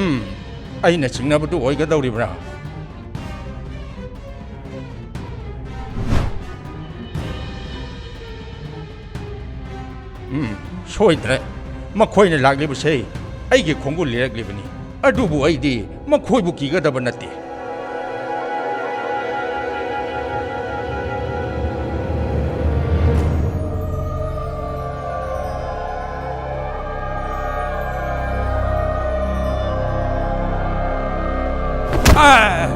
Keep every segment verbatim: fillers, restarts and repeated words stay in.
ꯎꯝ, ꯑꯩꯅ ꯆꯤꯡꯅꯕꯗꯨ ꯑꯣꯏꯒꯗꯧꯔꯤꯕ꯭ꯔꯥ? ꯎꯝ, ꯁꯣꯏꯗ꯭ꯔꯦ꯫ ꯃꯈꯣꯏꯅ ꯂꯥꯛꯂꯤꯕꯁꯦ ꯑꯩꯒꯤ ꯈꯣꯡꯒꯨꯜ ꯂꯤꯔꯛꯂꯤꯕꯅꯤ꯫ ꯑꯗꯨꯕꯨ ꯑꯩꯗꯤ ꯃꯈꯣꯏꯕꯨ ꯀꯤꯒꯗꯕ ꯅꯠꯇꯦ꯫ ꯑꯥ!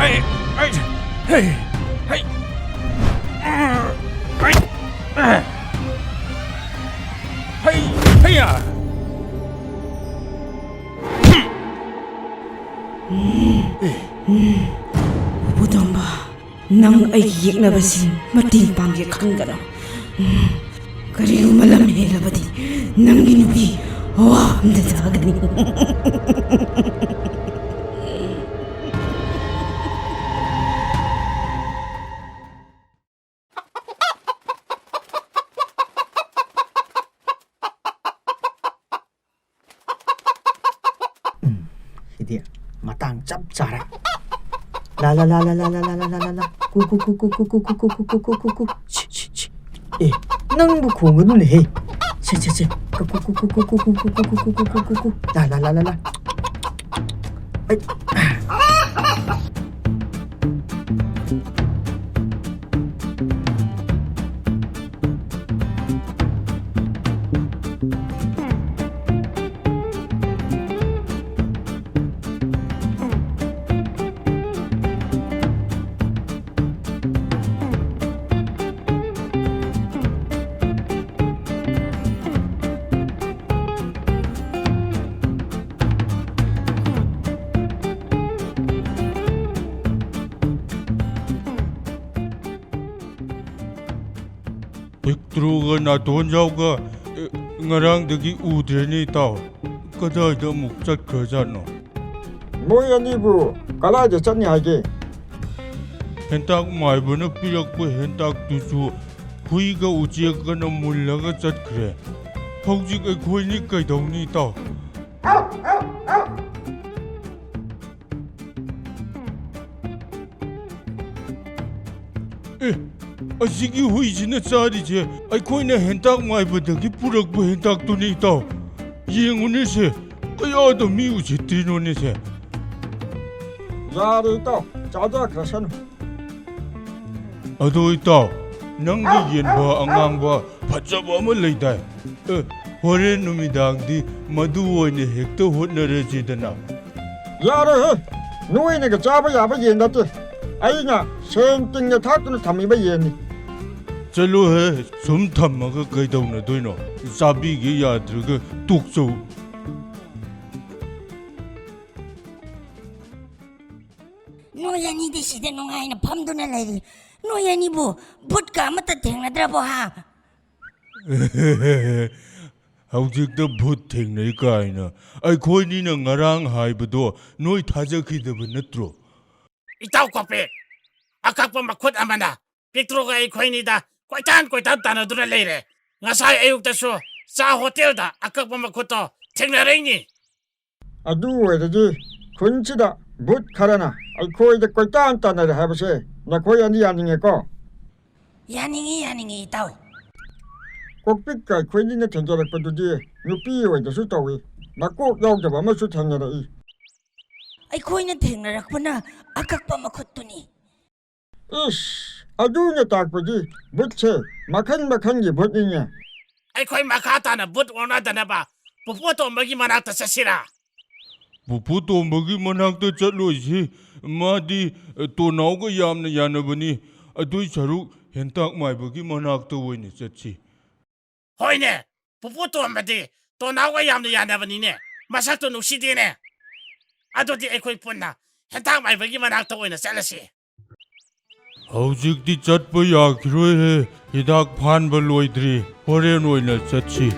ꯑꯩ, ꯑꯩ, ꯍꯩ, ꯍꯩ, ꯑꯥ! ꯑꯩ, ꯑꯥ! ꯍꯩ, ꯍꯩꯌꯥ! ꯎꯄꯨ ꯇꯣꯝꯕ, ꯅꯪ ꯑꯩꯒꯤ ꯌꯦꯛꯅꯕꯁꯤꯡ ꯃꯇꯦꯡ ꯄꯥꯡꯒꯦ ꯈꯟꯒꯅꯨ꯫ ꯀꯔꯤꯒꯨꯝꯕ ꯂꯝ ꯍꯦꯜꯂꯕꯗꯤ ꯅꯪꯒꯤ ꯅꯨꯄꯤ ꯑꯋꯥꯕ ꯑꯝꯗ ꯊꯥꯒꯅꯤ꯫ ꯎꯝ, ꯁꯤꯗꯤ ꯃꯇꯥꯡ ꯆꯞ ꯆꯥꯔꯦ꯫ ꯂꯥ, ꯂꯥ, ꯂꯥ, ꯂꯥ꯫ ꯀꯨ, ꯀꯨ, ꯀꯨ꯫ ꯁꯤ, ꯁꯤ, ꯁꯤ꯫ ꯑꯦ, ꯅꯪꯕꯨ ꯈꯣꯡꯒꯅꯨꯅꯦꯍꯦ꯫ ꯁꯦ, ꯁꯦ, ꯁꯦ꯫ ꯀꯨ, ꯀꯨ, ꯀꯨ꯫ ꯂꯥ, ꯂꯥ, ꯂꯥ, ꯂꯥ, ꯂꯥ꯫ ꯑꯩ꯫ ꯄꯤꯛꯇ꯭ꯔꯨꯒ ꯅꯥꯇꯣꯟꯖꯥꯎꯒ, ꯑꯦ, ꯉꯔꯥꯡꯗꯒꯤ ꯎꯗ꯭ꯔꯦꯅꯦ, ꯏꯇꯥꯎ꯫ ꯀꯗꯥꯏꯗ ꯑꯃꯨꯛ ꯆꯠꯈ꯭ꯔꯖꯥꯠꯅꯣ? ꯃꯣꯏ ꯑꯅꯤꯕꯨ ꯀꯗꯥꯏꯗ ꯆꯠꯅꯤ ꯍꯥꯏꯒꯦ? ꯍꯦꯟꯇꯥꯛ ꯃꯥꯏꯕꯅ ꯄꯤꯔꯛꯄ ꯍꯦꯟꯇꯥꯛꯇꯨꯁꯨ ꯍꯨꯏꯒ ꯎꯆꯦꯛꯀꯅ ꯃꯨꯜꯂꯒ ꯆꯠꯈ꯭ꯔꯦ꯫ ꯍꯧꯖꯤꯛ ꯑꯩꯈꯣꯏꯅꯤ ꯀꯩꯗꯧꯅꯤ, ꯏꯇꯥꯎ? ꯑꯁꯤꯒꯤ ꯍꯨꯏꯁꯤꯅ ꯆꯥꯔꯤꯁꯦ ꯑꯩꯈꯣꯏꯅ ꯍꯦꯟꯇꯥꯛ ꯃꯥꯏꯕꯗꯒꯤ ꯄꯨꯔꯛꯄ ꯍꯦꯟꯇꯥꯛꯇꯨꯅꯤ, ꯏꯇꯥꯎ꯫ ꯌꯦꯡꯉꯨꯅꯦꯁꯦ, ꯀꯌꯥꯗ ꯃꯤ ꯎꯁꯤꯠꯇ꯭ꯔꯤꯅꯣꯅꯦꯁꯦ꯫ ꯌꯥꯔꯦ ꯏꯇꯥꯎ, ꯆꯥꯖꯈ꯭ꯔꯁꯅꯨ꯫ ꯑꯗꯣ ꯏꯇꯥꯎ, ꯅꯪꯒꯤ ꯌꯦꯟꯕ ꯑꯉꯥꯡꯕ ꯐꯖꯕ ꯑꯃ ꯂꯩꯗꯥꯏ? ꯑꯦ, ꯍꯣꯔꯦꯟ ꯅꯨꯃꯤꯗꯥꯡꯗꯤ ꯃꯗꯨ ꯑꯣꯏꯅ ꯍꯦꯛꯇ ꯍꯣꯠꯅꯔꯁꯤꯗꯅ꯫ ꯌꯥꯔꯣꯏꯍꯦ, ꯅꯣꯏꯅꯒ ꯆꯥꯕ ꯌꯥꯕ ꯌꯦꯟ ꯅꯠꯇꯦ꯫ ꯑꯩꯅ ꯁꯦꯡ ꯇꯤꯡꯅ ꯊꯥꯛꯇꯨꯅ ꯊꯝꯃꯤꯕ ꯌꯦꯟꯅꯤ꯫ ꯆꯠꯂꯣꯍꯦ, ꯁꯨꯝ ꯊꯝꯃꯒ ꯀꯩꯗꯧꯅꯗꯣꯏꯅꯣ? ꯆꯥꯕꯤꯒꯦ ꯌꯥꯗ꯭ꯔꯒ ꯇꯣꯛꯆꯧ꯫ ꯅꯣꯏ ꯑꯅꯤꯗꯤ ꯁꯤꯗ ꯅꯨꯡꯉꯥꯏꯅ ꯐꯝꯗꯨꯅ ꯂꯩꯔꯤ꯫ ꯅꯣꯏ ꯑꯅꯤꯕꯨ ꯚꯨꯠꯀ ꯑꯃꯠꯇ ꯊꯦꯡꯅꯗ꯭ꯔꯕꯣ, ꯍꯥ? ꯍꯧꯖꯤꯛꯇ ꯚꯨꯠ ꯊꯦꯡꯅꯩ ꯀꯥꯏꯅ꯫ ꯑꯩꯈꯣꯏꯅꯤꯅ ꯉꯔꯥꯡ ꯍꯥꯏꯕꯗꯣ ꯅꯣꯏ ꯊꯥꯖꯈꯤꯗꯕ ꯅꯠꯇ꯭ꯔꯣ? ꯏꯇꯥꯎ ꯀꯣꯄꯦ, ꯑꯀꯛꯄ ꯃꯈꯨꯠ ꯑꯃꯅ ꯄꯤꯛꯇ꯭ꯔꯨꯒ ꯑꯩꯈꯣꯏꯅꯤꯗ ꯀꯣꯏꯇꯥꯟ ꯀꯣꯏꯇꯥꯟ ꯇꯥꯟꯅꯗꯨꯅ ꯂꯩꯔꯦ꯫ ꯉꯁꯥꯏ ꯑꯌꯨꯛꯇꯁꯨ ꯆꯥ ꯍꯣꯇꯦꯜꯗ ꯑꯀꯛꯄ ꯃꯈꯨꯠꯇꯣ ꯊꯦꯡꯅꯔꯛꯏꯅꯤ꯫ ꯑꯗꯨ ꯑꯣꯏꯔꯗꯤ ꯈꯨꯟꯁꯤꯗ ꯚꯨꯠ ꯈꯔꯅ ꯑꯩꯈꯣꯏꯗ ꯀꯣꯏꯇꯥꯟ ꯇꯥꯟꯅꯔꯦ ꯍꯥꯏꯕꯁꯦ ꯅꯈꯣꯏ ꯑꯅꯤ ꯌꯥꯅꯤꯡꯉꯦꯀꯣ? ꯌꯥꯅꯤꯡꯉꯤ, ꯌꯥꯅꯤꯡꯉꯤ, ꯏꯇꯥꯎ꯫ ꯀꯣꯛꯄꯤꯛꯀ ꯑꯩꯈꯣꯏꯅꯤꯅ ꯊꯦꯡꯅꯔꯛꯄꯗꯨꯗꯤ ꯅꯨꯄꯤ ꯑꯣꯏꯗꯁꯨ ꯇꯧꯏ, ꯃꯀꯣꯛ ꯌꯥꯎꯗꯕ ꯑꯃꯁꯨ ꯊꯦꯡꯅꯔꯛꯏ꯫ ꯑꯩꯈꯣꯏꯅ ꯊꯦꯡꯅꯔꯛꯄꯅ ꯑꯀꯛꯄ ꯃꯈꯨꯠꯇꯨꯅꯤ꯫ ꯏꯁ, ꯑꯗꯨꯅ ꯇꯥꯛꯄꯗꯤ ꯚꯨꯠꯁꯦ ꯃꯈꯜ ꯃꯈꯜꯒꯤ ꯚꯨꯠꯅꯤꯅꯦ꯫ ꯑꯩꯈꯣꯏ ꯃꯈꯥ ꯇꯥꯅ ꯚꯨꯠ ꯑꯣꯟꯅꯗꯅꯕ ꯄꯨꯄꯨ ꯇꯣꯝꯕꯒꯤ ꯃꯅꯥꯛꯇ ꯆꯠꯁꯤꯔꯥ? ꯄꯨꯄꯨ ꯇꯣꯝꯕꯒꯤ ꯃꯅꯥꯛꯇ ꯆꯠꯂꯣꯏꯁꯤ꯫ ꯃꯥꯗꯤ, ꯑ, ꯇꯣꯅꯥꯎꯒ ꯌꯥꯝꯅ ꯌꯥꯅꯕꯅꯤ꯫ ꯑꯗꯨꯏ ꯁꯔꯨꯛ ꯍꯦꯟꯇꯥꯛ ꯃꯥꯏꯕꯒꯤ ꯃꯅꯥꯛꯇ ꯑꯣꯏꯅ ꯆꯠꯁꯤ꯫ ꯍꯣꯏꯅꯦ, ꯄꯨꯄꯨ ꯇꯣꯝꯕꯗꯤ ꯇꯣꯅꯥꯎꯒ ꯌꯥꯝꯅ ꯌꯥꯅꯕꯅꯤꯅꯦ꯫ ꯃꯁꯛꯇꯣ ꯅꯨꯡꯁꯤꯗꯦꯅꯦ꯫ ꯑꯗꯨꯗꯤ ꯑꯩꯈꯣꯏ ꯄꯨꯟꯅ ꯍꯦꯟꯇꯥꯛ ꯃꯥꯏꯕꯒꯤ ꯃꯅꯥꯛꯇ ꯑꯣꯏꯅ ꯆꯠꯂꯁꯤ꯫ ꯍꯧꯖꯤꯛꯇꯤ ꯆꯠꯄ ꯌꯥꯈꯤꯔꯣꯏꯍꯦ꯫ ꯍꯤꯗꯥꯛ ꯐꯥꯟꯕ ꯂꯣꯏꯗ꯭ꯔꯤ꯫ ꯍꯣꯔꯦꯟ ꯑꯣꯏꯅ ꯆꯠꯁꯤ꯫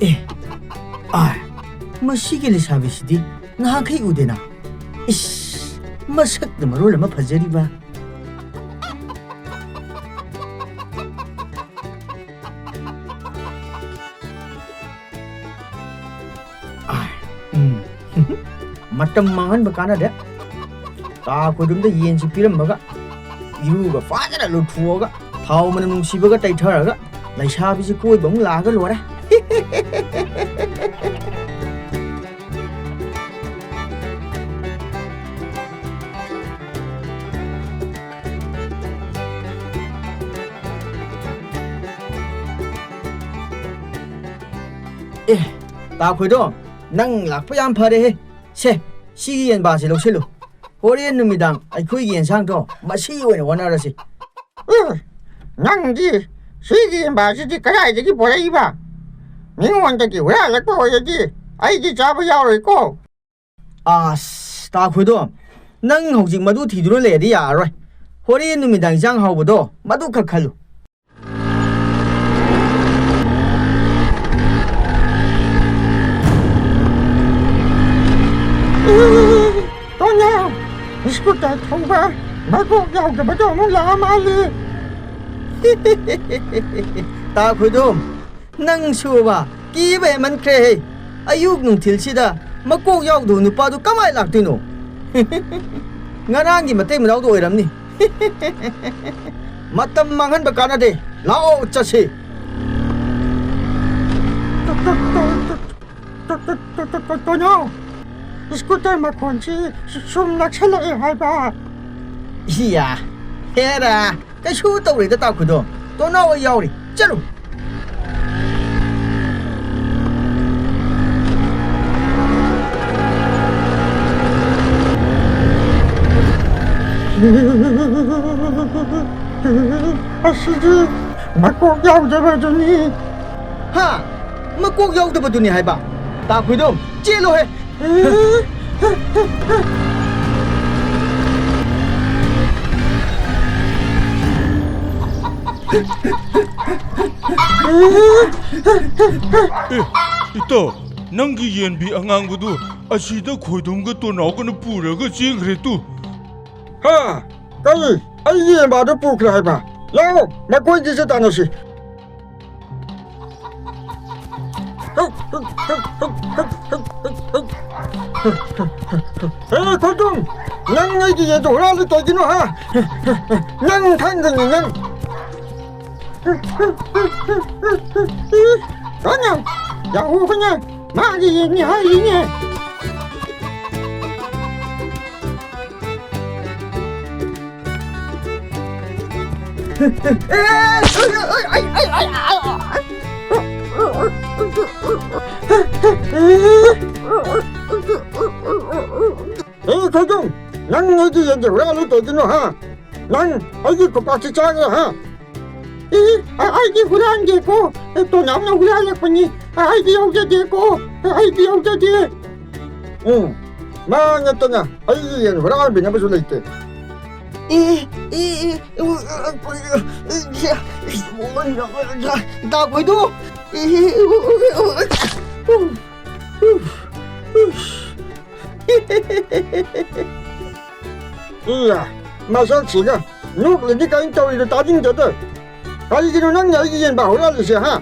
ꯑꯦ, ꯑꯥꯏ, ꯃꯁꯤꯒꯤ ꯂꯩꯁꯥꯕꯤꯁꯤꯗꯤ ꯅꯍꯥꯟꯈꯩ ꯎꯗꯦꯅ꯫ ꯏꯁ, ꯃꯁꯛꯅ ꯃꯔꯣꯜ ꯑꯃ ꯐꯖꯔꯤꯕ꯫ ꯑꯥ, ꯎꯝ꯫ ꯃꯇꯝ ꯃꯥꯡꯍꯟꯕ ꯀꯥꯟꯅꯗꯦ꯫ ꯇꯥ ꯈꯣꯏꯗꯨꯝꯗ ꯌꯦꯟꯁꯤ ꯄꯤꯔꯝꯃꯒ, ꯏꯔꯨꯒ ꯐꯖꯅ ꯂꯨꯊꯣꯛꯑꯒ, ꯊꯥꯎ ꯃꯅꯝ ꯅꯨꯡꯁꯤꯕꯒ ꯇꯩꯊꯔꯒ, ꯂꯩꯁꯥꯕꯤꯁꯤ ꯀꯣꯏꯕ ꯑꯃꯨꯛ ꯂꯥꯛꯑꯒ ꯂꯣꯏꯔꯦ꯫ ꯑꯦ, ꯇꯥ ꯈꯣꯏꯗꯣ, ꯅꯪ ꯂꯥꯛꯄ ꯌꯥꯝ ꯐꯔꯦꯍꯦ꯫ ꯁꯦ, ꯁꯤꯒꯤ ꯌꯦꯟꯕꯥꯁꯤ ꯂꯧꯁꯤꯜꯂꯨ꯫ ꯍꯣꯔꯦꯟ ꯅꯨꯃꯤꯗꯥꯡ ꯑꯩꯈꯣꯏꯒꯤ ꯌꯦꯟꯁꯥꯡꯗꯣ ꯃꯁꯤ ꯑꯣꯏꯅ ꯍꯣꯠꯅꯔꯁꯤ꯫ ꯎꯝ, ꯅꯪꯗꯤ ꯁꯤꯒꯤ ꯌꯦꯟꯕꯥꯁꯤꯗꯤ ꯀꯗꯥꯏꯗꯒꯤ ꯄꯨꯔꯛꯏꯕ? ꯃꯤꯉꯣꯟꯗꯒꯤ ꯍꯨꯔꯥꯜꯂꯛꯄ ꯑꯣꯏꯔꯗꯤ ꯑꯩꯗꯤ ꯆꯥꯕ ꯌꯥꯎꯔꯣꯏꯀꯣ꯫ ꯑꯁ, ꯇꯥ ꯈꯣꯏꯗꯣ, ꯅꯪ ꯍꯧꯖꯤꯛ ꯃꯗꯨ ꯊꯤꯗꯨꯅ ꯂꯩꯔꯗꯤ ꯌꯥꯔꯔꯣꯏ꯫ ꯍꯣꯔꯦꯟ ꯅꯨꯃꯤꯗꯥꯡ ꯏꯟꯁꯥꯡ ꯍꯥꯎꯕꯗꯣ ꯃꯗꯨ ꯈꯛ ꯈꯜꯂꯨ꯫ ꯇꯣꯟꯅꯥꯎ, ꯁ꯭ꯀꯨꯇꯔ ꯊꯧꯕ ꯃꯀꯣꯛ ꯌꯥꯎꯗꯕꯗꯣ ꯑꯃꯨꯛ ꯂꯥꯛꯑ ꯃꯥꯜꯂꯦ꯫ ꯇꯥ ꯈꯣꯏꯗꯣꯝ, ꯅꯪꯁꯨꯕ ꯀꯤꯕ ꯍꯦꯟꯃꯟꯈ꯭ꯔꯦꯍꯦ꯫ ꯑꯌꯨꯛ ꯅꯨꯡꯊꯤꯜꯁꯤꯗ ꯃꯀꯣꯛ ꯌꯥꯎꯗꯕ ꯅꯨꯄꯥꯗꯨ ꯀꯃꯥꯏ ꯂꯥꯛꯇꯣꯏꯅꯣ? ꯉꯔꯥꯡꯒꯤ ꯃꯇꯩ ꯃꯅꯥꯎꯗꯣ ꯑꯣꯏꯔꯝꯅꯤ꯫ ꯃꯇꯝ ꯃꯥꯡꯍꯟꯕ ꯀꯥꯟꯅꯗꯦ꯫ ꯂꯥꯛꯑꯣ, ꯆꯠꯁꯤ꯫ ꯇꯣꯅꯣ, ꯁ꯭ꯀꯨꯇꯔ ꯃꯈꯣꯟꯁꯤ ꯁꯨꯝ ꯅꯛꯁꯜꯂꯛꯑꯦ ꯍꯥꯏꯕ꯫ ꯏꯌꯥ, ꯍꯦꯔꯥ, ꯀꯩꯁꯨ ꯇꯧꯔꯣꯏꯗ, ꯇꯥ ꯈꯣꯏꯗꯣꯝ꯫ ꯇꯣꯅꯥꯎ ꯑꯩ ꯌꯥꯎꯔꯤ꯫ ꯆꯠꯂꯨ꯫ ꯑꯁꯤꯗꯤ ꯃꯀꯣꯛ ꯌꯥꯎꯗꯕꯗꯨꯅꯤ꯫ ꯍꯥ? ꯃꯀꯣꯛ ꯌꯥꯎꯗꯕꯗꯨꯅꯤ ꯍꯥꯏꯕ? ꯇꯥ ꯈꯣꯏꯗꯣꯝ, ꯆꯦꯜꯂꯣꯍꯦ! ꯑꯦ, ꯏꯇꯥꯎ, ꯅꯪꯒꯤ ꯌꯦꯟꯕꯤ ꯑꯉꯥꯡꯕꯗꯨ ꯑꯁꯤꯗ ꯈꯣꯏꯗꯣꯝꯒ ꯇꯣꯅꯥꯎꯒꯅ ꯄꯨꯔꯒ ꯆꯦꯟꯈ꯭ꯔꯦ ꯇꯨ꯫ ꯍꯥ? ꯀꯔꯤ? ꯑꯩꯒꯤ ꯌꯦꯟꯕꯥꯗꯨ ꯄꯨꯈ꯭ꯔꯦ ꯍꯥꯏꯕ? ꯂꯥꯛꯑꯣ, ꯃꯀꯣꯏꯒꯤꯁꯦ ꯇꯥꯟꯅꯁꯤ꯫ ꯍꯦ, ꯈꯣꯏꯗꯨꯝ! ꯅꯪ ꯑꯩꯒꯤ ꯌꯦꯟꯗꯣ ꯍꯨꯔꯥꯜꯂꯤ ꯀꯩꯒꯤꯅꯣ, ꯍꯥ? ꯅꯪ ꯈꯪꯒꯅꯤ, ꯅꯪ! ꯀꯅꯥ? ꯌꯥꯍꯧꯕꯅ ꯃꯥꯒꯤ ꯌꯦꯟꯅꯤ ꯍꯥꯏꯔꯤꯅꯦ꯫ ꯑꯦ, ꯈꯣꯏꯗꯨꯝ, ꯅꯪ ꯑꯩꯒꯤ ꯌꯦꯟꯁꯦ ꯍꯨꯔꯥꯜꯂꯨ ꯇꯧꯗꯣꯏꯅꯣ, ꯍꯥ? ꯅꯪ ꯑꯩꯒꯤ ꯈꯨꯄꯥꯛꯁꯤ ꯆꯥꯒꯦ, ꯍꯥ? ꯏ, ꯑ-, ꯑꯩꯗꯤ ꯍꯨꯔꯥꯟꯗꯦꯀꯣ꯫ ꯑꯦ, ꯇꯣꯅꯥꯝꯅ ꯍꯨꯔꯥꯜꯂꯛꯄꯅꯤ꯫ ꯑ-, ꯑꯩꯗꯤ ꯌꯥꯎꯖꯗꯦꯀꯣ꯫ ꯑ-, ꯑꯩꯗꯤ ꯌꯥꯎꯖꯗꯦ꯫ ꯎꯝ, ꯃꯥ ꯅꯠꯇꯅ ꯑꯩꯒꯤ ꯌꯦꯟ ꯍꯨꯔꯥꯟꯕꯤꯅꯕꯁꯨ ꯂꯩꯇꯦ꯫ ꯑꯦ, ꯑꯦ, ꯑꯦ, ꯎ, ꯎ, ꯎ, ꯎ, ꯏꯇꯥ ꯈꯣꯏꯗꯨꯝ꯫ ꯑꯦ, ꯎ, ꯎ, ꯎ, ꯎ, ꯎ, ꯎ, ꯎ꯫ ꯏꯌꯥ, ꯃꯁꯛꯁꯤꯒ ꯅꯣꯛꯂꯤꯗꯤ ꯀꯔꯤꯝ ꯇꯧꯔꯤꯗꯣ ꯇꯥꯅꯤꯡꯗꯦꯗ꯫ ꯀꯔꯤꯒꯤꯅꯣ ꯅꯪꯅ ꯑꯩꯒꯤ ꯌꯦꯟꯕꯥ ꯍꯨꯔꯥꯜꯂꯤꯁꯦ, ꯍꯥ?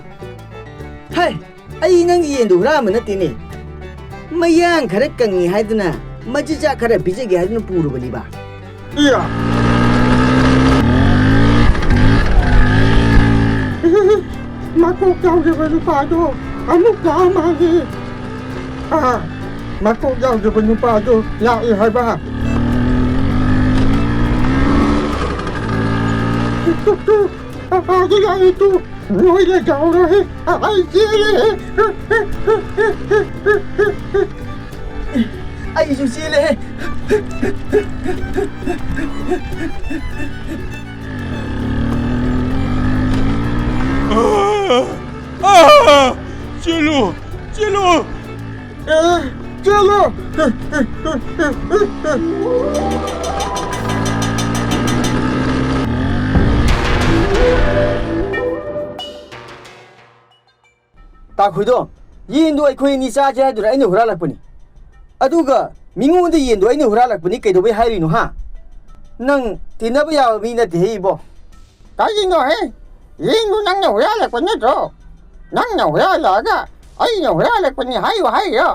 ꯍꯦ, ꯑꯩ ꯅꯪꯒꯤ ꯌꯦꯟꯗꯣ ꯍꯨꯔꯥꯟꯕ ꯅꯠꯇꯦꯅꯦ꯫ ꯃꯌꯥꯡ ꯈꯔ ꯀꯪꯉꯤ ꯍꯥꯏꯗꯨꯅ ꯃꯆꯤꯟꯖꯥꯛ ꯈꯔ ꯄꯤꯖꯒꯦ ꯍꯥꯏꯗꯨꯅ ꯄꯨꯔꯨꯕꯅꯤꯕ꯫ ꯏꯌꯥ! ꯃꯀꯣꯛ ꯌꯥꯎꯗꯕ ꯅꯨꯄꯥꯗꯣ ꯑꯃꯨꯛ ꯂꯥꯛꯑ ꯃꯥꯜꯂꯦ꯫ ꯑꯥ, ꯃꯀꯣꯛ ꯌꯥꯎꯗꯕ ꯅꯨꯄꯥꯗꯣ ꯂꯥꯛꯑꯦ ꯍꯥꯏꯕ꯫ ꯇꯨ, ꯇꯨ, ꯇꯨ, ꯑꯥꯗ ꯂꯥꯛꯑꯦ ꯇꯨ꯫ ꯅꯣꯏꯗ ꯌꯥꯎꯔꯣꯏ꯫ ꯑꯩ ꯆꯦꯜꯂꯦ꯫ ꯑꯩꯁꯨ ꯆꯦꯜꯂꯦ꯫ ꯑꯥ! ꯑꯥ! ꯆꯦꯜꯂꯨ! ꯆꯦꯜꯂꯨ! ꯑꯦ, ꯆꯦꯜꯂꯨ! ꯇꯥꯈꯨꯏꯗꯣ, ꯌꯦꯟꯗꯣ ꯑꯩꯈꯣꯏ ꯑꯅꯤ ꯆꯥꯁꯦ ꯍꯥꯏꯗꯨꯅ ꯑꯩꯅ ꯍꯨꯔꯥꯜꯂꯛꯄꯅꯤ꯫ ꯑꯗꯨꯒ ꯃꯤꯉꯣꯟꯗ ꯌꯦꯟꯗꯣ ꯑꯩꯅ ꯍꯨꯔꯥꯜꯂꯛꯄꯅꯤ ꯀꯩꯗꯧꯕꯩ ꯍꯥꯏꯔꯤꯅꯣ, ꯍꯥ? ꯅꯪ ꯇꯤꯟꯅꯕ ꯌꯥꯕ ꯃꯤ ꯅꯠꯇꯦꯍꯦ ꯏꯕꯣ꯫ ꯀꯔꯤꯅꯣꯍꯦ? ꯌꯦꯟꯗꯨ ꯅꯪꯅ ꯍꯨꯔꯥꯜꯂꯛꯄ ꯅꯠꯇ꯭ꯔꯣ? ꯅꯪꯅ ꯍꯨꯔꯥꯜꯂꯛꯑꯒ ꯑꯩꯅ ꯍꯨꯔꯥꯜꯂꯛꯄꯅꯤ ꯍꯥꯏꯌꯨ ꯍꯥꯏꯔꯤꯔꯣ?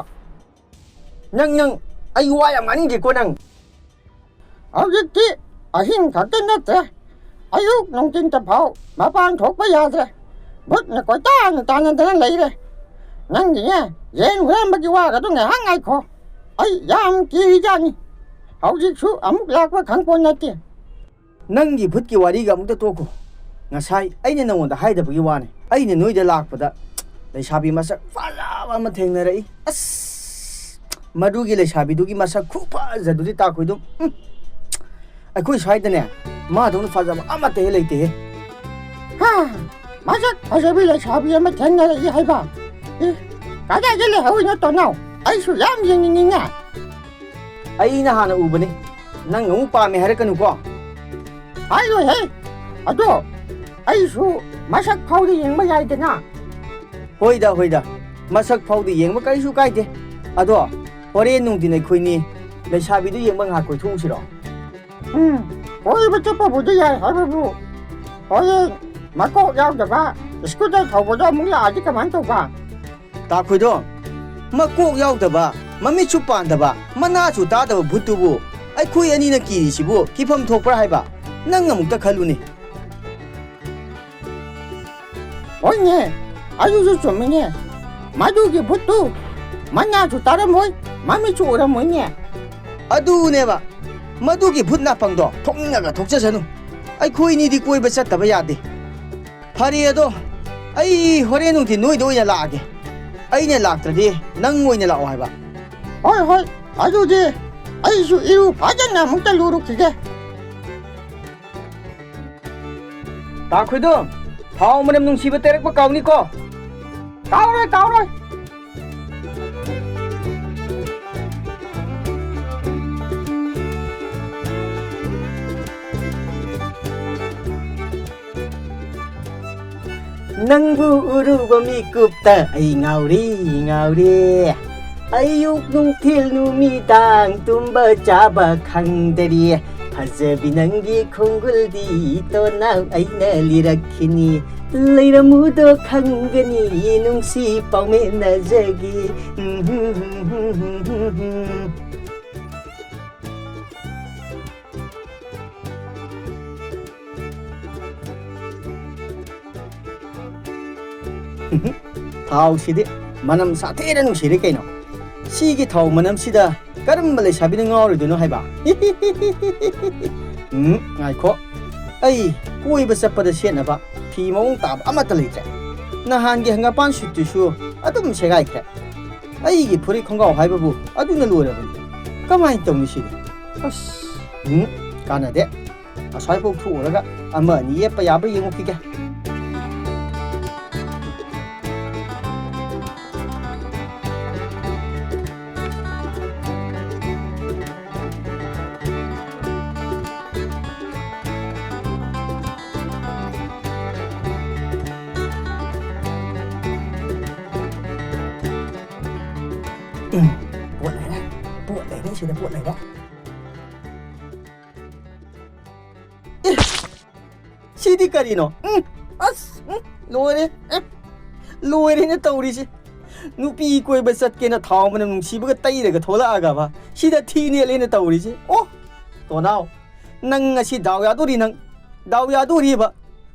ꯅꯪ, ꯅꯪ, ꯑꯩ ꯋꯥ ꯌꯥꯝ ꯉꯥꯡꯅꯤꯡꯗꯦꯀꯣ ꯅꯪ꯫ ꯍꯧꯖꯤꯛꯇꯤ ꯑꯍꯤꯡ ꯈꯛꯇ ꯅꯠꯇ꯭ꯔꯦ, ꯑꯌꯨꯛ ꯅꯨꯡꯊꯤꯟꯇ ꯐꯥꯎ ꯃꯄꯥꯟ ꯊꯣꯛꯄ ꯌꯥꯗ꯭ꯔꯦ꯫ ꯚꯨꯠꯅ ꯀꯣꯏꯇꯥꯟ ꯇꯥꯟꯅꯗꯅ ꯂꯩꯔꯦ꯫ ꯅꯪꯒꯤꯅꯦ, ꯌꯦꯟ ꯍꯨꯔꯥꯟꯕꯒꯤ ꯋꯥꯒꯗꯣ ꯉꯥꯏꯍꯥꯛ ꯉꯥꯏꯈꯣ꯫ ꯑꯩ ꯌꯥꯝ ꯀꯤꯔꯤꯖꯥꯠꯅꯤ꯫ ꯍꯧꯖꯤꯛꯁꯨ ꯑꯃꯨꯛ ꯂꯥꯛꯄ ꯈꯪꯄꯣꯠ ꯅꯠꯇꯦ꯫ ꯅꯪꯒꯤ ꯚꯨꯠꯀꯤ ꯋꯥꯔꯤꯒ ꯑꯃꯨꯛꯇ ꯇꯣꯛꯈꯣ꯫ ꯉꯁꯥꯏ ꯑꯩꯅ ꯅꯉꯣꯟꯗ ꯍꯥꯏꯗꯕꯒꯤ ꯋꯥꯅꯤ꯫ ꯑꯩꯅ ꯅꯣꯏꯗ ꯂꯥꯛꯄꯗ ꯂꯩꯁꯥꯕꯤ ꯃꯁꯛ ꯐꯖꯕ ꯑꯃ ꯊꯦꯡꯅꯔꯛꯏ꯫ ꯑꯁ! ꯃꯗꯨꯒꯤ ꯂꯩꯁꯥꯕꯤꯗꯨꯒꯤ ꯃꯁꯛ ꯈꯨꯐꯖꯗꯨꯗꯤ ꯇꯥꯈꯣꯏꯗꯨꯝ꯫ ꯎꯝ꯫ ꯑꯩꯈꯣꯏ ꯁ꯭ꯋꯥꯏꯗꯅꯦ, ꯃꯥꯗꯧꯅ ꯐꯖꯕ ꯑꯃꯠꯇ ꯍꯦꯛ ꯂꯩꯇꯦꯍꯦ꯫ ꯍꯥ, ꯃꯁꯛ ꯐꯖꯕꯤ ꯂꯩꯁꯥꯕꯤ ꯑꯃ ꯊꯦꯡꯅꯔꯛꯏ ꯍꯥꯏꯕ? ꯑꯦ, ꯀꯗꯥꯏꯗ ꯂꯩꯍꯧꯔꯤꯅꯣ ꯇꯣꯅꯥꯎ? ꯑꯩꯁꯨ ꯌꯥꯝ ꯌꯦꯡꯅꯤꯡꯉꯤꯅꯦ꯫ ꯑꯩꯅ ꯍꯥꯟꯅ ꯎꯕꯅꯤ, ꯅꯪ ꯑꯃꯨꯛ ꯄꯥꯝꯃꯦ ꯍꯥꯏꯔꯛꯀꯅꯨꯀꯣ꯫ ꯍꯥꯏꯔꯣꯏꯍꯦ, ꯑꯗꯣ ꯑꯩꯁꯨ ꯃꯁꯛ ꯐꯥꯎꯗꯤ ꯌꯦꯡꯕ ꯌꯥꯏꯗꯅ꯫ ꯍꯣꯏꯗ, ꯍꯣꯏꯗ, ꯃꯁꯛ ꯐꯥꯎꯗꯤ ꯌꯦꯡꯕ ꯀꯔꯤꯁꯨ ꯀꯥꯏꯗꯦ꯫ ꯑꯗꯣ ꯍꯣꯔꯦꯟ ꯅꯨꯡꯊꯤꯟ ꯑꯩꯈꯣꯏꯅꯤ ꯂꯩꯁꯥꯕꯤꯗꯨ ꯌꯦꯡꯕ ꯉꯥꯏꯍꯥꯛ ꯀꯣꯏꯊꯣꯛꯎꯁꯤꯔꯣ? ꯎꯝ, ꯀꯣꯏꯕ ꯆꯠꯄꯕꯨꯗꯤ ꯌꯥꯏ ꯍꯥꯏꯕꯕꯨ, ꯍꯣꯔꯦꯟ ꯃꯀꯣꯛ ꯌꯥꯎꯗꯕ ꯁ꯭ꯀꯨꯇꯔ ꯊꯧꯕꯗꯣ ꯑꯃꯨꯛ ꯂꯥꯛꯑꯗꯤ ꯀꯃꯥꯏꯅ ꯇꯧꯕ? ꯇꯥꯈꯣꯏꯗꯣ, ꯃꯀꯣꯛ ꯌꯥꯎꯗꯕ, ꯃꯃꯤꯠꯁꯨ ꯄꯥꯟꯗꯕ, ꯃꯅꯥꯁꯨ ꯇꯥꯗꯕ ꯚꯨꯠꯇꯨꯕꯨ ꯑꯩꯈꯣꯏ ꯑꯅꯤꯅ ꯀꯤꯔꯤꯁꯤꯕꯨ ꯀꯤꯐꯝ ꯊꯣꯛꯄ꯭ꯔꯥ ꯍꯥꯏꯕ? ꯅꯪ ꯑꯃꯨꯛꯇ ꯈꯜꯂꯨꯅꯦ꯫ ꯍꯣꯏꯅꯦ, ꯑꯗꯨꯁꯨ ꯆꯨꯝꯃꯤꯅꯦ꯫ ꯃꯗꯨꯒꯤ ꯚꯨꯠꯇꯨ ꯃꯅꯥꯁꯨ ꯇꯥꯔꯝꯃꯣꯏ, ꯃꯃꯤꯠꯁꯨ ꯎꯔꯝꯃꯣꯏꯅꯦ꯫ ꯑꯗꯨꯅꯦꯕ, ꯃꯗꯨꯒꯤ ꯚꯨꯠ ꯅꯥꯄꯪꯗꯣ ꯊꯣꯛꯅꯤꯡꯉꯒ ꯊꯣꯛꯆꯁꯅꯨ꯫ ꯑꯩꯈꯣꯏꯅꯤꯗꯤ ꯀꯣꯏꯕ ꯆꯠꯇꯕ ꯌꯥꯗꯦ꯫ ꯐꯔꯦ ꯑꯗꯣ, ꯑꯩ ꯍꯣꯔꯦꯟ ꯅꯨꯡꯊꯤꯟ ꯅꯣꯏꯗ ꯑꯣꯏꯅ ꯂꯥꯛꯑꯒꯦ꯫ ꯑꯩꯅ ꯂꯥꯛꯇ꯭ꯔꯗꯤ ꯅꯪ ꯑꯣꯏꯅ ꯂꯥꯛꯑꯣ ꯍꯥꯏꯕ꯫ ꯍꯣꯏ, ꯍꯣꯏ, ꯑꯗꯨꯗꯤ ꯑꯩꯁꯨ ꯏꯔꯨ ꯐꯖꯅ ꯑꯃꯨꯛꯇ ꯂꯨꯔꯨꯈꯤꯒꯦ꯫ ꯇꯥꯈꯣꯏꯗꯣ, ꯊꯥꯎ ꯃꯅꯝ ꯅꯨꯡꯁꯤꯕ ꯇꯩꯔꯛꯄ ꯀꯥꯎꯅꯤꯀꯣ꯫ ꯀꯥꯎꯔꯣꯏ, ꯀꯥꯎꯔꯣꯏ꯫ ꯅꯪꯕꯨ ꯎꯔꯨꯕ ꯃꯤꯀꯨꯞꯇ ꯑꯩ ꯉꯥꯎꯔꯦ, ꯉꯥꯎꯔꯦ꯫ ꯑꯌꯨꯛ ꯅꯨꯡꯊꯤꯜ ꯅꯨꯃꯤꯗꯥꯡ ꯇꯨꯝꯕ ꯆꯥꯕ ꯈꯪꯗꯔꯤ꯫ ꯐꯖꯕꯤ ꯅꯪꯒꯤ ꯈꯣꯡꯒꯨꯜꯗꯤ ꯇꯣꯅꯥꯎ ꯑꯩꯅ ꯂꯤꯔꯛꯈꯤꯅꯤ꯫ ꯂꯩꯔꯝꯃꯨꯗꯣ ꯈꯪꯒꯅꯤ ꯅꯨꯡꯁꯤ ꯄꯥꯎꯃꯦꯟꯅꯖꯒꯤ꯫ ꯊꯥꯎꯁꯤꯗꯤ ꯃꯅꯝ ꯁꯥꯊꯤꯅ ꯅꯨꯡꯁꯤꯔꯦ ꯀꯩꯅꯣ꯫ ꯁꯤꯒꯤ ꯊꯥꯎ ꯃꯅꯝꯁꯤꯗ ꯀꯔꯝꯕ ꯂꯩꯁꯥꯕꯤꯅ ꯉꯥꯎꯔꯣꯏꯗꯣꯏꯅꯣ ꯍꯥꯏꯕ? ꯎꯝ, ꯉꯥꯏꯈꯣ꯫ ꯑꯩ ꯀꯣꯏꯕ ꯆꯠꯄꯗ ꯁꯦꯠꯅꯕ ꯐꯤ ꯃꯑꯣꯡ ꯇꯥꯕ ꯑꯃꯠꯇ ꯂꯩꯇ꯭ꯔꯦ꯫ ꯅꯍꯥꯟꯒꯤ ꯍꯪꯒꯥꯄꯥꯟ ꯁꯨꯠꯇꯨꯁꯨ ꯑꯗꯨꯝ ꯁꯦꯒꯥꯏꯈ꯭ꯔꯦ꯫ ꯑꯩꯒꯤ ꯐꯨꯔꯤꯠ ꯈꯣꯡꯒ꯭ꯔꯥꯎ ꯍꯥꯏꯕꯕꯨ ꯑꯗꯨꯅ ꯂꯣꯏꯔꯕꯅꯤ꯫ ꯀꯃꯥꯏꯅ ꯇꯧꯅꯤ ꯁꯤꯗꯤ? ꯑꯁ, ꯎꯝ, ꯀꯥꯟꯅꯗꯦ꯫ ꯑꯁ꯭ꯋꯥꯏꯐꯥꯎ ꯊꯣꯛꯎꯔꯒ ꯑꯃ ꯑꯅꯤ ꯌꯦꯞꯄ ꯌꯥꯕ꯭ꯔꯥ ꯌꯦꯡꯉꯨꯈꯤꯒꯦ꯫ ꯎꯝ, ꯄꯣꯠ ꯂꯩꯔꯦ, ꯄꯣꯠ ꯂꯩꯔꯦ, ꯁꯤꯗ ꯄꯣꯠ ꯂꯩꯔꯦ꯫ ꯑꯦ, ꯁꯤꯗꯤ ꯀꯔꯤꯅꯣ? ꯎꯝ, ꯑꯁ, ꯎꯝ, ꯂꯣꯏꯔꯦ꯫ ꯑꯦ, ꯂꯣꯏꯔꯦꯅꯦ ꯇꯧꯔꯤꯁꯦ꯫ ꯅꯨꯄꯤ ꯀꯣꯏꯕ ꯆꯠꯀꯦꯅ ꯊꯥꯎ ꯃꯅꯝ ꯅꯨꯡꯁꯤꯕꯒ ꯇꯩꯔꯒ ꯊꯣꯛꯂꯛꯑꯒꯕ ꯁꯤꯗ ꯊꯤ ꯅꯦꯠꯂꯦꯅ ꯇꯧꯔꯤꯁꯦ꯫ ꯑꯣ, ꯇꯣꯅꯥꯎ, ꯅꯪ ꯉꯁꯤ ꯗꯥꯎ ꯌꯥꯗꯣꯔꯤ ꯅꯪ꯫ ꯗꯥꯎ ꯌꯥꯗꯣꯔꯤꯕ꯫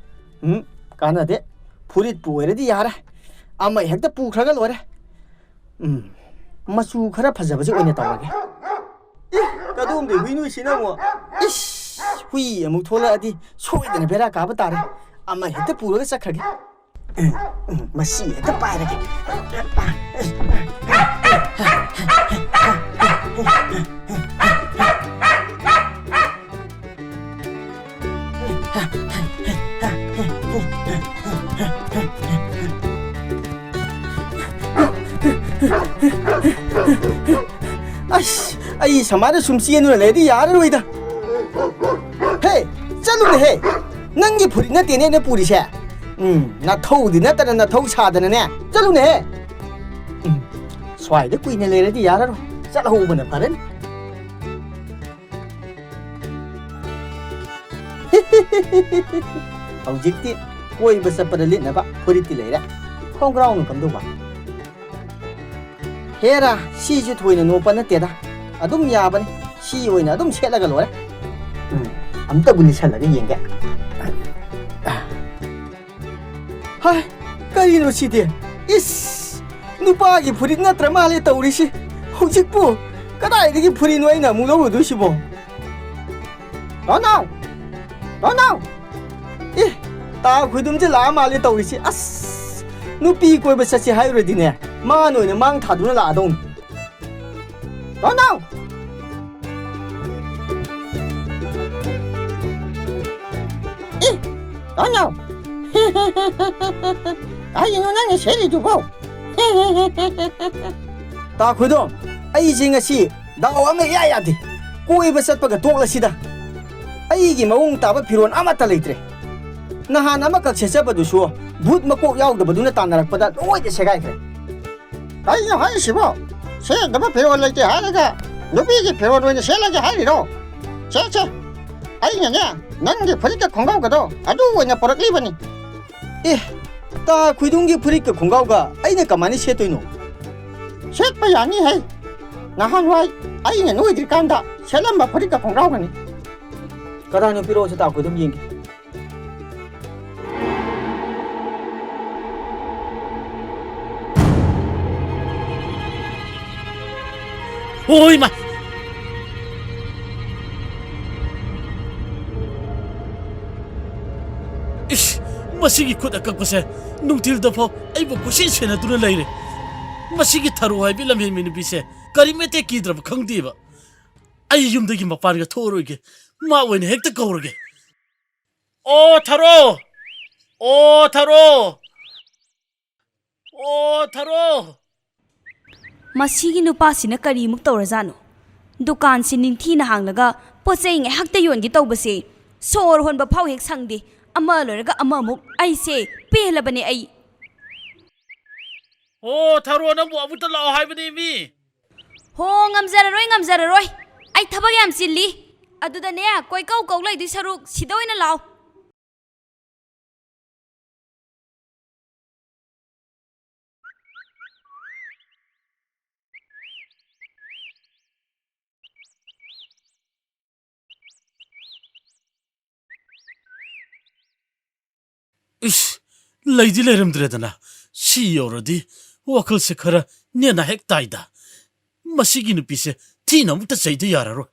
ꯎꯝ, ꯀꯥꯟꯅꯗꯦ꯫ ꯐꯨꯔꯤꯠꯄꯨ ꯑꯣꯏꯔꯗꯤ ꯌꯥꯔꯦ꯫ ꯑꯃ ꯍꯦꯛꯇ ꯄꯨꯈ꯭ꯔꯒ ꯂꯣꯏꯔꯦ꯫ ꯎꯝ, ꯃꯆꯨ ꯈꯔ ꯐꯖꯕꯁꯦ ꯑꯣꯏꯅ ꯇꯧꯔꯒꯦ꯫ ꯏ, ꯀꯗꯣꯝꯗꯩ ꯍꯨꯏꯅꯣ ꯁꯤꯅ ꯑꯃꯨꯛ? ꯏꯁ, ꯍꯨꯏ ꯑꯃꯨꯛ ꯊꯣꯛꯂꯛꯑꯗꯤ ꯁꯣꯏꯗꯅ ꯕꯦꯔꯥ ꯀꯥꯕ ꯇꯥꯔꯦ꯫ ꯑꯃ ꯍꯦꯛꯇ ꯄꯨꯔꯒ ꯆꯠꯈ꯭ꯔꯒꯦ꯫ ꯎꯝ, ꯎꯝ, ꯃꯁꯤ ꯍꯦꯛꯇ ꯄꯥꯏꯔꯒꯦ꯫ ꯑꯁ, ꯑꯩ ꯁꯨꯃꯥꯏꯅ ꯁꯨꯝ ꯆꯦꯟꯗꯨꯅ ꯂꯩꯔꯗꯤ ꯌꯥꯔꯔꯣꯏꯗ꯫ ꯍꯦ, ꯆꯠꯂꯨꯅꯦꯍꯦ꯫ ꯅꯪꯒꯤ ꯐꯨꯔꯤꯠ ꯅꯠꯇꯦꯅꯦ ꯑꯩꯅ ꯄꯨꯔꯤꯁꯦ꯫ ꯎꯝ, ꯅꯊꯧꯗꯤ ꯅꯠꯇꯅ ꯅꯊꯧ ꯁꯥꯗꯅꯅꯦ꯫ ꯆꯠꯂꯨꯅꯦꯍꯦ꯫ ꯎꯝ, ꯁ꯭ꯋꯥꯏꯗ ꯀꯨꯏꯅ ꯂꯩꯔꯗꯤ ꯌꯥꯔꯔꯣꯏ꯫ ꯆꯠꯍꯧꯕꯅ ꯐꯔꯅꯤ꯫ ꯍꯧꯖꯤꯛꯇꯤ ꯀꯣꯏꯕ ꯆꯠꯄꯗ ꯂꯤꯠꯅꯕ ꯐꯨꯔꯤꯠꯇꯤ ꯂꯩꯔꯦ, ꯈꯣꯡꯒ꯭ꯔꯥꯎꯅ ꯀꯝꯗꯧꯕ? ꯍꯦꯔꯥ, ꯁꯤꯁꯨ ꯊꯣꯏꯅ ꯅꯣꯞꯄ ꯅꯠꯇꯦꯗ, ꯑꯗꯨꯝ ꯌꯥꯕꯅꯤ꯫ ꯁꯤ ꯑꯣꯏꯅ ꯑꯗꯨꯝ ꯁꯦꯠꯂꯒ ꯂꯣꯏꯔꯦ꯫ ꯎꯝ, ꯑꯝꯇꯕꯨ ꯂꯤꯠꯁꯜꯂꯒ ꯌꯦꯡꯒꯦ꯫ ꯍꯥꯏ, ꯀꯔꯤꯅꯣ ꯁꯤꯗꯤ? ꯏꯁ, ꯅꯨꯄꯥꯒꯤ ꯐꯨꯔꯤꯠ ꯅꯠꯇ꯭ꯔ ꯃꯥꯜꯂꯦ ꯇꯧꯔꯤꯁꯤ꯫ ꯍꯧꯖꯤꯛꯄꯨ ꯀꯗꯥꯏꯗꯒꯤ ꯐꯨꯔꯤꯠꯅꯣ ꯑꯩꯅ ꯑꯃꯨꯛ ꯂꯧꯔꯨꯗꯣꯏꯁꯤꯕꯣ? ꯇꯣꯅꯥꯎ! ꯇꯣꯅꯥꯎ! ꯑꯦ, ꯇꯥ ꯈꯣꯏꯗꯨꯝꯁꯦ ꯂꯥꯛꯑ ꯃꯥꯜꯂꯦ ꯇꯧꯔꯤꯁꯤ꯫ ꯑꯁ, ꯅꯨꯄꯤ ꯀꯣꯏꯕ ꯆꯠꯁꯤ ꯍꯥꯏꯔꯨꯔꯗꯤꯅꯦ, ꯃꯥꯅ ꯑꯣꯏꯅ ꯃꯥꯡ ꯊꯥꯗꯨꯅ ꯂꯥꯛꯑꯗꯧꯅꯤ꯫ ꯇꯣꯅꯥꯎ! ꯑꯦ, ꯇꯣꯅꯥꯎ! ꯀꯔꯤꯅꯣ ꯅꯪꯅ ꯁꯦꯠꯂꯤꯗꯨꯕꯣ? ꯇꯥ ꯈꯣꯏꯗꯣ, ꯑꯩꯁꯦ ꯉꯁꯤ ꯗꯥꯎ ꯑꯃ ꯏꯌꯥ ꯌꯥꯗꯦ꯫ ꯀꯣꯏꯕ ꯆꯠꯄꯒ ꯇꯣꯛꯂꯁꯤꯗ꯫ ꯑꯩꯒꯤ ꯃꯑꯣꯡ ꯇꯥꯕ ꯐꯤꯔꯣꯜ ꯑꯃꯠꯇ ꯂꯩꯇ꯭ꯔꯦ꯫ ꯅꯍꯥꯟ ꯑꯃꯈꯛ ꯁꯦꯠꯆꯕꯗꯨꯁꯨ ꯕꯨꯠ ꯃꯀꯣꯛ ꯌꯥꯎꯗꯕꯗꯨꯅ ꯇꯥꯟꯅꯔꯛꯄꯗ ꯂꯣꯏꯅ ꯁꯦꯒꯥꯏꯈ꯭ꯔꯦ꯫ ꯀꯩꯅꯣ ꯍꯥꯏꯁꯤꯕꯣ? ꯁꯦꯠꯅꯕ ꯐꯤꯔꯣꯜ ꯂꯩꯇꯦ ꯍꯥꯏꯔꯒ ꯅꯨꯄꯤꯒꯤ ꯐꯤꯔꯣꯜ ꯑꯣꯏꯅ ꯁꯦꯠꯂꯒꯦ ꯍꯥꯏꯔꯤꯔꯣ? ꯁꯦ, ꯁꯦ, ꯑꯩꯅꯅꯦ ꯅꯪꯒꯤ ꯐꯨꯔꯤꯠꯀ ꯈꯣꯡꯒ꯭ꯔꯥꯎꯒꯗꯣ ꯑꯗꯨ ꯑꯣꯏꯅ ꯄꯨꯔꯛꯂꯤꯕꯅꯤ꯫ ꯑꯦ, ꯇꯥ ꯈꯣꯏꯗꯨꯝꯒꯤ ꯐꯨꯔꯤꯠꯀ ꯈꯣꯡꯒ꯭ꯔꯥꯎꯒ ꯑꯩꯅ ꯀꯃꯥꯏꯅ ꯁꯦꯠꯇꯣꯏꯅꯣ? ꯁꯦꯠꯄ ꯌꯥꯅꯤ ꯍꯦ꯫ ꯅꯍꯥꯟꯋꯥꯏ ꯑꯩꯅ ꯅꯣꯏꯗ꯭ꯔꯤꯀꯥꯟꯗ ꯁꯦꯠꯂꯝꯕ ꯐꯨꯔꯤꯠꯀ ꯈꯣꯡꯒ꯭ꯔꯥꯎꯒꯅꯤ꯫ ꯀꯗꯥꯏꯅꯣ ꯄꯤꯔꯛꯑꯣꯁꯦ, ꯇꯥ ꯈꯣꯏꯗꯨꯝ ꯌꯦꯡꯒꯦ꯫ ꯍꯣꯏ, ꯃꯥ! ꯏꯁ! ꯃꯁꯤꯒꯤ ꯈꯨꯠ ꯑꯀꯛꯄꯁꯦ ꯅꯨꯡꯊꯤꯜꯗꯐꯥꯎ ꯑꯩꯕꯨ ꯀꯣꯏꯁꯦꯟ ꯁꯦꯟꯅꯗꯨꯅ ꯂꯩꯔꯦ꯫ ꯃꯁꯤꯒꯤ ꯊꯔꯣ ꯍꯥꯏꯕꯤ ꯂꯝꯍꯦꯟꯕꯤ ꯅꯨꯄꯤꯁꯦ ꯀꯔꯤꯃꯠꯇ ꯀꯤꯗ꯭ꯔꯕ ꯈꯪꯗꯦꯕ꯫ ꯑꯩ ꯌꯨꯝꯗꯒꯤ ꯃꯄꯥꯟꯒ ꯊꯣꯛꯑꯔꯣꯏꯒꯦ꯫ ꯃꯥ ꯑꯣꯏꯅ ꯍꯦꯛꯇ ꯀꯧꯔꯒꯦ꯫ ꯑꯣ ꯊꯔꯣ! ꯑꯣ ꯊꯔꯣ! ꯑꯣ ꯊꯔꯣ! ꯃꯁꯤꯒꯤ ꯅꯨꯄꯥꯁꯤꯅ ꯀꯔꯤꯃꯨꯛ ꯇꯧꯔꯖꯥꯠꯅꯣ? ꯗꯨꯀꯥꯟꯁꯤ ꯅꯤꯡꯊꯤꯅ ꯍꯥꯡꯂꯒ ꯄꯣꯠ ꯆꯩ ꯉꯥꯏꯍꯥꯛꯇ ꯌꯣꯟꯒꯦ ꯇꯧꯕꯁꯦ ꯁꯣꯔ ꯍꯣꯟꯕ ꯐꯥꯎ ꯍꯦꯛ ꯁꯪꯗꯦ꯫ ꯑꯃ ꯂꯣꯏꯔꯒ ꯑꯃꯃꯨꯛ꯫ ꯑꯩꯁꯦ ꯄꯦꯜꯂꯕꯅꯦ ꯑꯩ꯫ ꯑꯣ ꯊꯔꯣ, ꯅꯪꯕꯨ ꯑꯃꯨꯛꯇ ꯂꯥꯛꯑꯣ ꯍꯥꯏꯕꯅꯦ ꯃꯤ꯫ ꯍꯣ, ꯉꯝꯖꯔꯔꯣꯏ, ꯉꯝꯖꯔꯔꯣꯏ꯫ ꯑꯩ ꯊꯕꯛ ꯌꯥꯝ ꯆꯤꯜꯂꯤ꯫ ꯑꯗꯨꯗꯅꯦ, ꯀꯣꯏꯀꯧ ꯀꯧ ꯂꯩꯗꯣꯏ ꯁꯔꯨꯛ ꯁꯤꯗ ꯑꯣꯏꯅ ꯂꯥꯛꯑꯣ꯫ ꯏꯁ, ꯂꯩꯗꯤ ꯂꯩꯔꯝꯗ꯭ꯔꯦꯗꯅ꯫ ꯁꯤ ꯌꯧꯔꯗꯤ ꯋꯥꯈꯜꯁꯦ ꯈꯔ ꯅꯦꯅ ꯍꯦꯛ ꯇꯥꯏꯗ꯫ ꯃꯁꯤꯒꯤ ꯅꯨꯄꯤꯁꯦ ꯊꯤꯅ ꯑꯃꯨꯛꯇ ꯆꯩꯗ ꯌꯥꯔꯔꯣꯏ꯫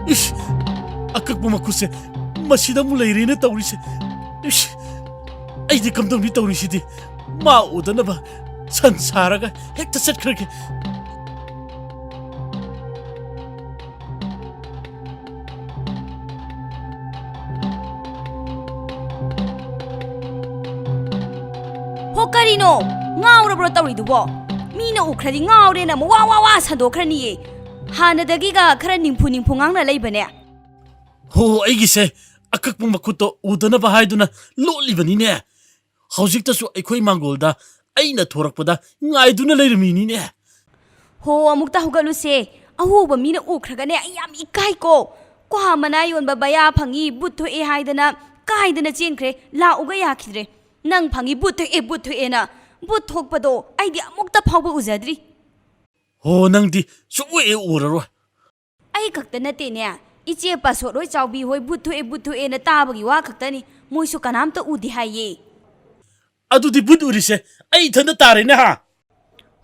ꯏꯁ! ꯑꯀꯛꯄ ꯃꯈꯨꯠꯁꯦ ꯃꯁꯤꯗ ꯑꯃꯨꯛ ꯂꯩꯔꯦꯅ ꯇꯧꯔꯤꯁꯦ꯫ ꯏꯁ! ꯑꯩꯗꯤ ꯀꯝꯗꯧꯅꯤ ꯇꯧꯔꯤꯁꯤꯗꯤ? ꯃꯥ ꯎꯗꯅꯕ ꯁꯟ ꯁꯥꯔꯒ ꯍꯦꯛꯇ ꯆꯠꯈ꯭ꯔꯒꯦ꯫ ꯍꯣ, ꯀꯔꯤꯅꯣ? ꯉꯥꯎꯔꯕ꯭ꯔꯣ ꯇꯧꯔꯤꯗꯨꯕꯣ? ꯃꯤꯅ ꯎꯈ꯭ꯔꯗꯤ ꯉꯥꯎꯔꯦꯅ ꯑꯃꯨꯛ ꯋꯥ ꯋꯥ ꯋꯥ ꯁꯟꯗꯣꯛꯈ꯭ꯔꯅꯤꯌꯦ꯫ ꯍꯥꯟꯅꯗꯒꯤꯒ ꯈꯔ ꯅꯤꯡꯐꯨ ꯅꯤꯡꯐꯨ ꯉꯥꯡꯅ ꯂꯩꯕꯅꯦ꯫ ꯍꯣ, ꯑꯩꯒꯤꯁꯦ ꯑꯀꯛꯄ ꯃꯈꯨꯠꯇꯣ ꯎꯗꯅꯕ ꯍꯥꯏꯗꯨꯅ ꯂꯣꯠꯂꯤꯕꯅꯤꯅꯦ꯫ ꯍꯧꯖꯤꯛꯇꯁꯨ ꯑꯩꯈꯣꯏ ꯃꯥꯡꯒꯣꯜꯗ ꯑꯩꯅ ꯊꯣꯔꯛꯄꯗ ꯉꯥꯏꯗꯨꯅ ꯂꯩꯔꯝꯃꯤꯅꯤꯅꯦ꯫ ꯍꯣ, ꯑꯃꯨꯛꯇ ꯍꯧꯒꯠꯂꯨꯁꯦ꯫ ꯑꯎꯕ ꯃꯤꯅ ꯎꯈ꯭ꯔꯒꯅꯦ, ꯑꯩ ꯌꯥꯝ ꯏꯀꯥꯏꯀꯣ꯫ ꯀ꯭ꯋꯥ ꯃꯅꯥ ꯌꯣꯟꯕ ꯕꯌꯥ ꯐꯪꯉꯤ, ꯕꯨꯠ ꯊꯣꯛꯑꯦ ꯍꯥꯏꯗꯅ ꯀꯥꯏꯗꯅ ꯆꯦꯟꯈ꯭ꯔꯦ꯫ ꯂꯥꯛꯎꯒ ꯌꯥꯈꯤꯗ꯭ꯔꯦ꯫ ꯅꯪ ꯐꯪꯉꯤ, ꯕꯨꯠ ꯊꯣꯛꯑꯦ, ꯕꯨꯠ ꯊꯣꯛꯑꯦꯅ꯫ ꯕꯨꯠ ꯊꯣꯛꯄꯗꯣ ꯑꯩꯗꯤ ꯑꯃꯨꯛꯇ ꯐꯥꯎꯕ ꯎꯖꯗ꯭ꯔꯤ꯫ ꯍꯣ, ꯅꯪꯗꯤ ꯁꯨꯛꯎ ꯍꯦꯛ ꯎꯔꯔꯣꯏ꯫ ꯑꯩ ꯈꯛꯇ ꯅꯠꯇꯦꯅꯦ, ꯏꯆꯦ ꯄꯥꯁꯣꯠ ꯍꯣꯏ, ꯆꯥꯎꯕꯤ ꯍꯣꯏ ꯕꯨꯠ ꯊꯣꯛꯑꯦ, ꯕꯨꯠ ꯊꯣꯛꯑꯦꯅ ꯇꯥꯕꯒꯤ ꯋꯥ ꯈꯛꯇꯅꯤ꯫ ꯃꯣꯏꯁꯨ ꯀꯅꯥꯝꯇ ꯎꯗꯦ ꯍꯥꯏꯌꯦ꯫ ꯑꯗꯨꯗꯤ ꯕꯨꯠ ꯎꯔꯤꯁꯦ ꯑꯩ ꯏꯊꯟꯗ ꯇꯥꯔꯦꯅꯦ ꯍꯥ?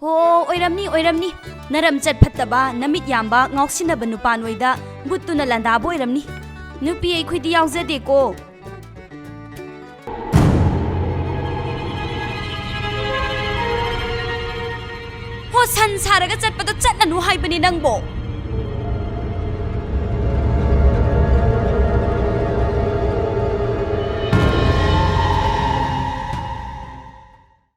ꯍꯣ, ꯑꯣꯏꯔꯝꯅꯤ, ꯑꯣꯏꯔꯝꯅꯤ꯫ ꯅꯔꯝꯆꯠ ꯐꯠꯇꯕ, ꯅꯃꯤꯠ ꯌꯥꯝꯕ, ꯉꯥꯎꯁꯤꯟꯅꯕ ꯅꯨꯄꯥ ꯅꯣꯏꯗ ꯕꯨꯠꯇꯨꯅ ꯂꯥꯟꯗꯥꯕ ꯑꯣꯏꯔꯝꯅꯤ꯫ ꯅꯨꯄꯤ ꯑꯩꯈꯣꯏꯗꯤ ꯌꯥꯎꯖꯗꯦꯀꯣ꯫ ꯍꯣ, ꯁꯟ ꯁꯥꯔꯒ ꯆꯠꯄꯗꯣ ꯆꯠꯂꯅꯨ ꯍꯥꯏꯕꯅꯤ ꯅꯪꯕꯣ꯫